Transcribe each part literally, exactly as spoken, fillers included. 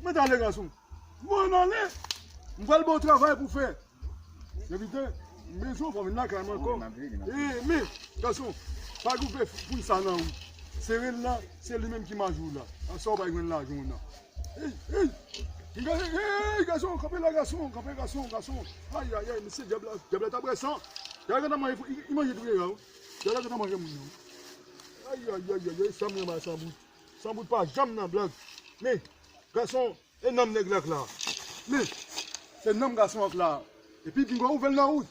Mwen t ale gason. Mwen ale. M pral ba w travay pou fè. Evite, m bezwen w, fò vin lakay mwen ankò. E, men, gason, pa gen fè pou sa nan ou. Sere l la, se li menm ki maji w la. An sa w pa jwenn lajan w nan. Ey, ey, ey, gason, kanpe la, gason, kanpe, gason, gason. Ay, ay, ay, mesye, dyab la, dyab la ta bwè san. Dyab la ta manje, li manje tou deja, wi. Dyab la ta manje moun nan. Ay, ay, ay, ay, ay, sa m renmen san bout. San bout pa janm nan blag. Men, gason, e nanm nèg la k la. Men, se nanm gason an k la. Epi bingo ouvè l nan wout.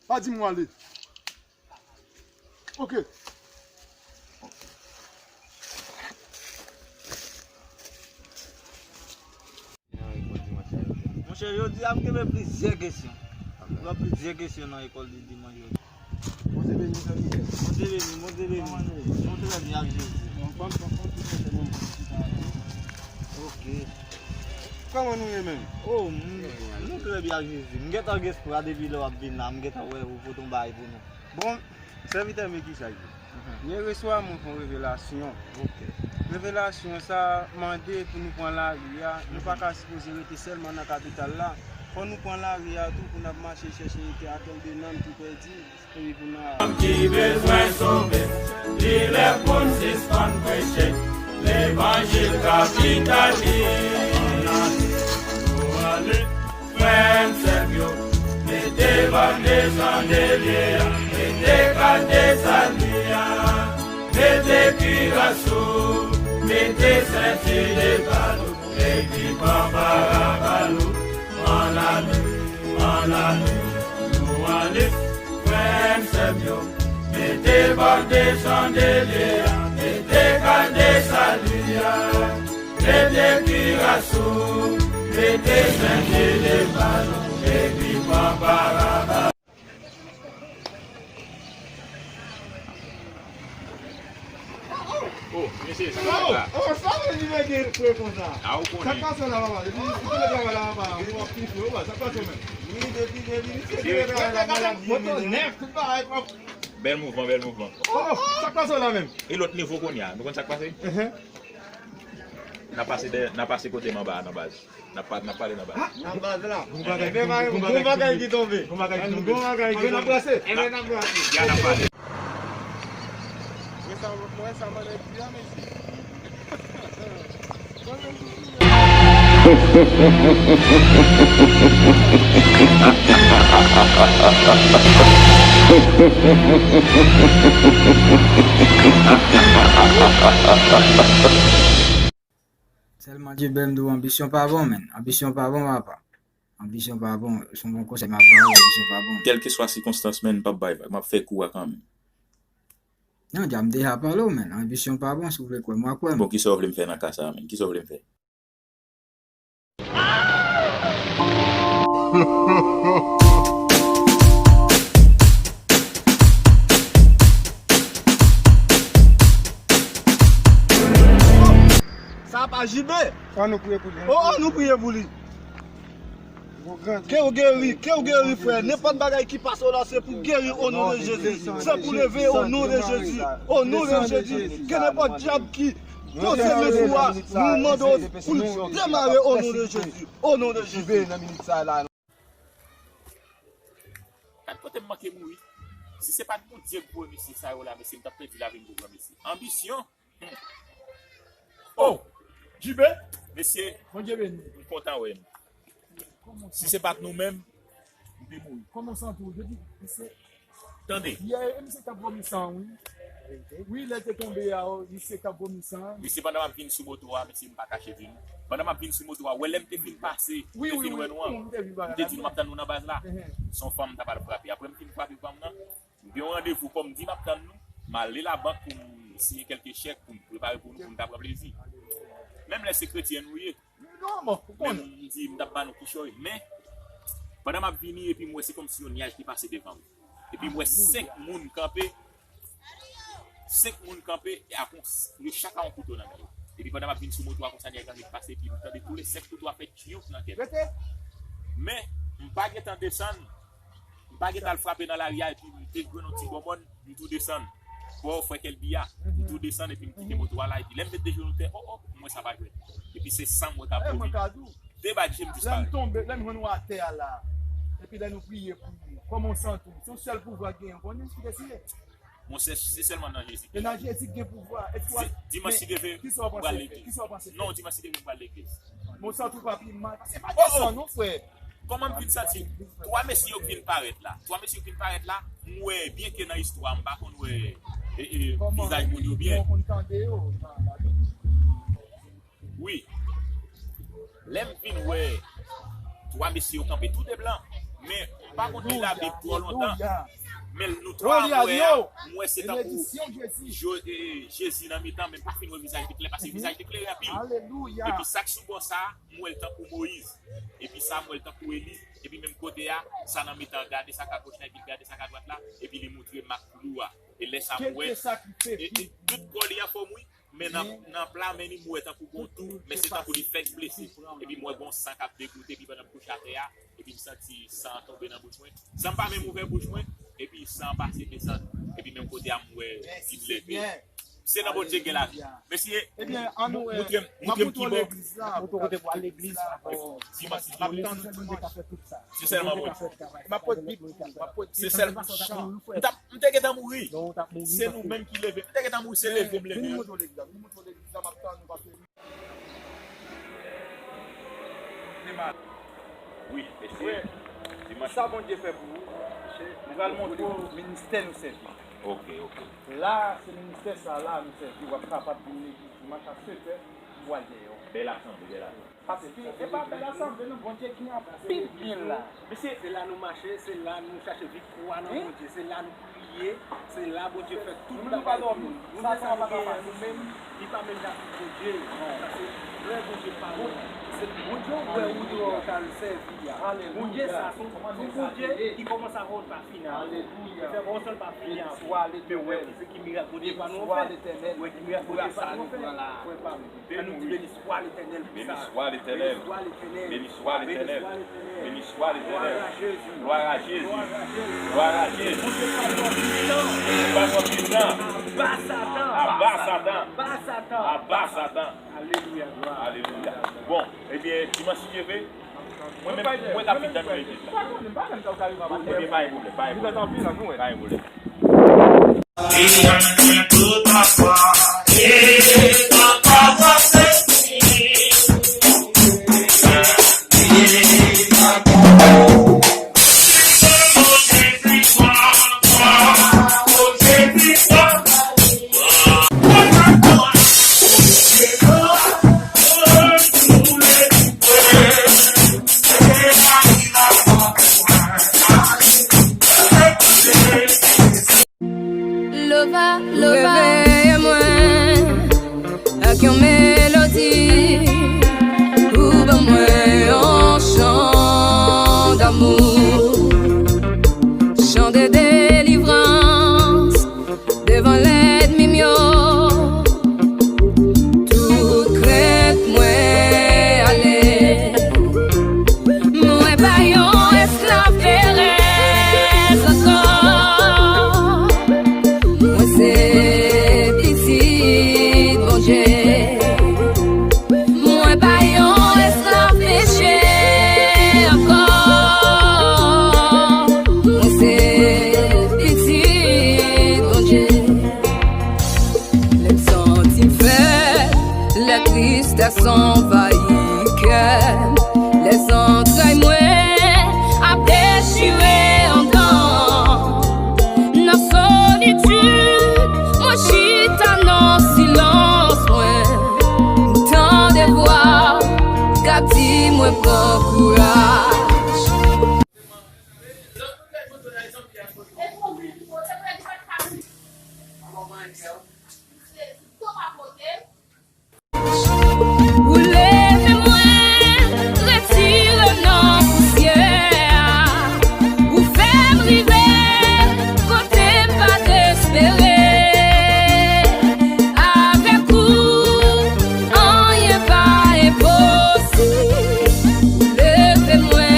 Pa di m w ale. Ok. Monchè, jodi a m kenbe plizyè kesyon. M pran plizyè kesyon nan lekòl de dimanch jodi. Bondye beni, Bondye beni, Bondye beni. Nou trè byen ak Jezi. Ok. Kòman nou ye menm? Oh, m- nou trè byen ak Jezi. M gentan gen espwa depi lè w ap vin la, m gentan wè ou pote yon bagay pou nou. Bon, sèvitè m, e kisa l ye? Yè reswa, mwen fè yon revelasyon. Ok. Revelasyon sa mande pou nou pran lari a. Nou pa ka sipoze rete sèlman nan kapital la. Fò nou pran lari a tou pou n ap mache chèche ete atò de nanm ki pèdi. Epi pou n a- Ki bezwen sove, li lè pou n sispann preche levanjil kapitalis. Nou ale, frè m, sè m yo, mete bande sandelye a, mete kad de sali a, mete kiras ou, mete senti de bal ou, epi pran parabal ou, ann ale, ann ale, nou ale, frè m, sè m yo, mete bande sandelye a, mete kad de sali a, mete kiras ou, mete senti de bal ou, epi pran parabal. Oh, mesye, sa k pase la? Oh, sa vle di nèg gen frè konsa. A, ou konnen. Sa k pase la, papa? Depi ou te travay la, papa, ou ap pifre, ou wè, sa k pase menm? Wi, depi, depi, mesye, depi travay la, maladi, moto nèf, tout bagay pwòp. Bèl mouvman, bèl mouvman. Oh, sa k pase la menm? E lòt nivo kounye a, nou konn sa k pase? Ehe. N a pase dèyè, n a pase kote m anba a nan baz. N ap pa-, n ap pale nan baz. Ah, nan baz la. Gon bagay, gon bagay ki tonbe. Gon bagay ki tonbe. Gon bagay ki tonbe. N ap brase. N ap brase. Ya, n ap pale. Mwen sa, mwen sa, mwen di a, mesye. Sèlman Djebè m di w, anbisyon pa bon, menn. Anbisyon pa bon, papa. Anbisyon pa bon. Se yon bon konsèy m ap ba w, anbisyon pa bon. Kèlkeswa sikonstans, menn, m p ap bay vag. M ap fè kou a kanmenm. Non, dja m deja pale w, menn. Anbisyon pa bon, si w vle kwè m, w a kwè m. Bon, kisa w vle m fè nan ka sa a, menn? Kisa w vle m fè? Sa pa J B. An nou priye pou li. Oh, oh, nou priye pou li. Ke w geri, ke w geri, frè. Nenpòt bagay ki pase w la, se pou geri, o non de Jezi. Se pou leve, o non de Jezi. O non de Jezi. Ke nenpòt dyab ki poze men sou a, nou mande w pou l demare, o non de Jezi. O non de Jezi. Gad kote m manke mouri. Si se pa t Bondye k voye mesye sa yo la, mesye, m t ap pèdi lavi m tou, granmesi. Anbisyon. Oh! J B? Mesye, Bondye beni. M kontan wè nou. Si se pa t nou menm, m te mouri. Kòman w santi w? Jodi, mesye. Tande. Yè, e misye t ap vòmi san, wi. Wi, lè l te tonbe a, misye t ap vòmi san. Mesye, pandan m ap vin sou moto a, mesye, m pa kache di nou. Pandan m ap vin sou moto a, wè lè m te fin pase, m te fin wè nou an. M te di nou m ap tann nou nan baz la. Se yon fanm m ta pral frape. Apre m fin frape fanm nan, m gen yon randevou kòm di m ap tann nou. M ale labank pou m siyen kèlke chèk pou m prepare pou nou, pou nou ta pran plezi. Menm lè se kretyen nou ye, men m di m t ap ba nou kichòy. Men, pandan m ap vini, epi m wè se kòmsi yon nyaj te pase devan m. Epi m wè senk moun kanpe. Senk moun kanpe, e a kon, yo chak a yon kouto nan men yo. Epi pandan m ap vin sou moto a konsa, nyaj la ret pase, epi m tande tou le senk kouto a fè tchiyonk nan kè m. Men, m pa gentan desann, m pa gentan al frape nan lari a, epi m te jwenn yon ti bonbòn, m tou desann. Bò frè Kèlbi a, m tou desann, epi m kite moto a la, epi lè m met de je nou tè, oh, oh, m wè sa pa jwèt. Epi Epi se san m wè k ap pwodui. De bad je m disparèt. Lè m tonbe, lè m jwenn ou atè a la, epi lè nou priye pou ou, kòman w santi w? Se yon sèl pouvwa k genyen, w konnen ki deside. Mon sè, se sèlman nan Jezi. E nan Jezi k gen pouvwa. Dimanch si Dye vle, m pral legliz. Non, dimanch si Dye vle, m pral legliz. Mon santi w pa pi mal. Pase pa desann non, frè. Kòman m vin santi? Twa mesye yo k vin parèt la. Twa mesye yo k vin parèt la, m wè byen ke nan istwa, m pa konn wè e, e, vizaj moun yo byen. Wi. Lè m vin wè twa mesye yo kanpe tou de blan, men m pa konn li Labib twò lontan, men nou twa m wè a, m wè se tankou Jo- e, e, Jezi nan mitan, men m pa fin wè vizaj li klè, paske vizaj li klere anpil. Epi sa k sou bò sa a, m wè l tankou Moyiz. Epi sa, m wè l tankou Eli. Epi menm kote a, sa nan mitan an gade sa k agoch la, epi l gade sa k adwat la, epi li moutre mak klou a. E lè sa m wè, e, e, tout kò li anfòm, wi. Men nan, nan pla men li, m wè tankou gon tou, men se tankou li fèk blese. Epi m wè gon san k ap degoute, epi pandan m kouche atè a, epi m santi san an tonbe nan bouch mwen. San m pa menm ouvè bouch mwen, epi san an pase desann. Epi menm kote a, m wè li leve. Se nan Bondye gen lavi. Mesye, moutre m, moutre m ki bò. Moutre w kote pou al legliz la. Dimanch si Dye vle. Se sèlman Bondye. M ap pot Bib pou ou, m ap pot Bib. Se sèl, m t ap, m te gentan mouri. Se nou menm ki leve. M te gentan mouri, se leve m leve. Vin montre w legliz la, vin montre w legliz la, m ap tann ou pase. Wi, mesye. Dimanch. Sa Bondye fè pou ou, m pral montre w ministè nou sèvi. Ok, ok. La, se ministè sa la nou sèvi, w ap kapab vin legliz dimanch a sèt è, ou al dèyè. Bèl asanble, bèl asanble. Paske e pa bèl asanble non, Bondye gen anpil byen la. Mesye, se la nou mache, se la nou chache viktwa nan Bondye, se la nou priye, se la Bondye fè tout bagay pou nou. Nou gen sa nou genyen nou menm, li pa menm t ap Bondye. Paske vrè Bondye pa ou, se Bondye ou wè ou dwe al sèvi a. Bondye sa, se yon Bondye ki kòmanse avè w pa fini avè w. Li fè pa yon sèl pa fini avè w. Men ou wè ki mirak Bondye pa nou fè. Ou wè ki mirak Bondye pa nou fè. Frè pa m. Ann nou di, Béni soit l'Éternel pou sa. Béni soit l'Éternel. Béni soit l'Éternel. Béni soit l'Éternel. Gloire à Jésus. Gloire à Jésus. Gloire à Jésus. Bondye pa twò pwisan. Bondye pa twò pwisan. Aba Satan. Aba Satan. Aba Satan. Aba Satan. Alelouya, glwa. Alelouya. Bon, ebyen, dimanch si Dye vle, mwen menm, mwen t ap vin tann nou legliz la. Ebyen, pa gen pwoblèm, pa gen pwoblèm. Pa gen pwoblèm. Lova, lova. Reveye mwen ak yon melodi. Ou ban mwen yon chan damou, chan de delivrans devan lènmi m yo. Tout krent mwen ale. Mwen pa yon esklav perèz ankò. Mwen se pitit Bondye. Mwen pa yon esklav peche ankò. Mwen se pitit Bondye. Lè m santi m fèb, lè tristès anvayi kè m, lè zantray mwen ap dechire andan m. Nan solitid, mwen chita nan silans mwen, m tande vwa k ap di mwen pran kouraj. Ou leve mwen, retire m nan pousyè a. Ou fè m rive kote m pa t espere. Avèk ou, anyen pa enposib. Ou leve mwen.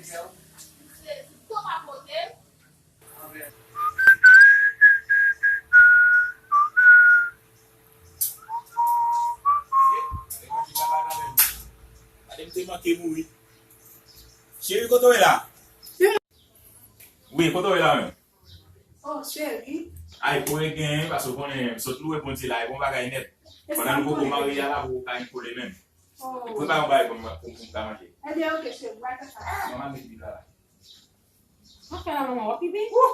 Jezi, to pa pote. Gade m te manke mouri. Cheri, kote w ye la? Wi, kote w ye la menm? Oh, cheri. Ay, pou e gen, paske w konnen, m sot louwe Bondye la, e bon bagay nèt. Pandan nou poko marye a la, pou w ka kole menm. Oh. Prepare yon bagay pou m, pou m, pou m ka manje. Ebyen, oke, cheri, m pral fè sa. Manman met li la. Sa fè la, manman, w ap pipi? W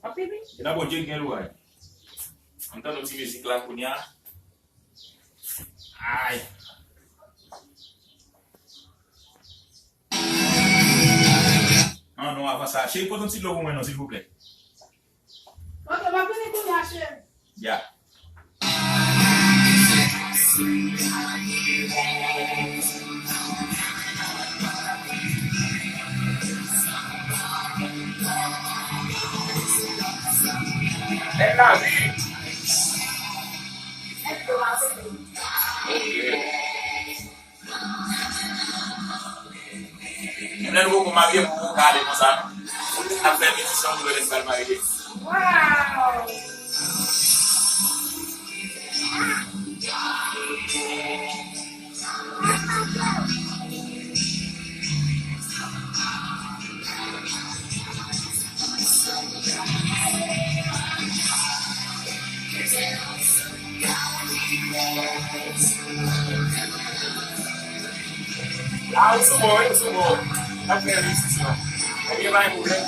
ap pipi? E nan Bondye ki gen louraj. Ann tande yon ti mizik la kounye a. Ay. An non, avan sa, cheri, pote yon ti dlo pou mwen non, silvouplè. Ok, m ap vini kounye a, cheri. Ya. Bèl lavi. Ok. Menm lè nou poko marye, pou nou ka ale konsa, non? Ap fè peti san pou lè nou pral marye. Wow! Ah, ou sou bon, wi, ou sou bon. N ap fè repetisyon. Ebyen, pa gen pwoblèm.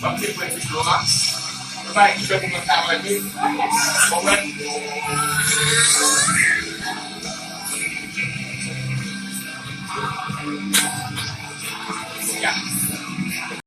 Ban m te pran ti dlo a. Mwen pa gen ki fè pou mwen ka manje. Konprann?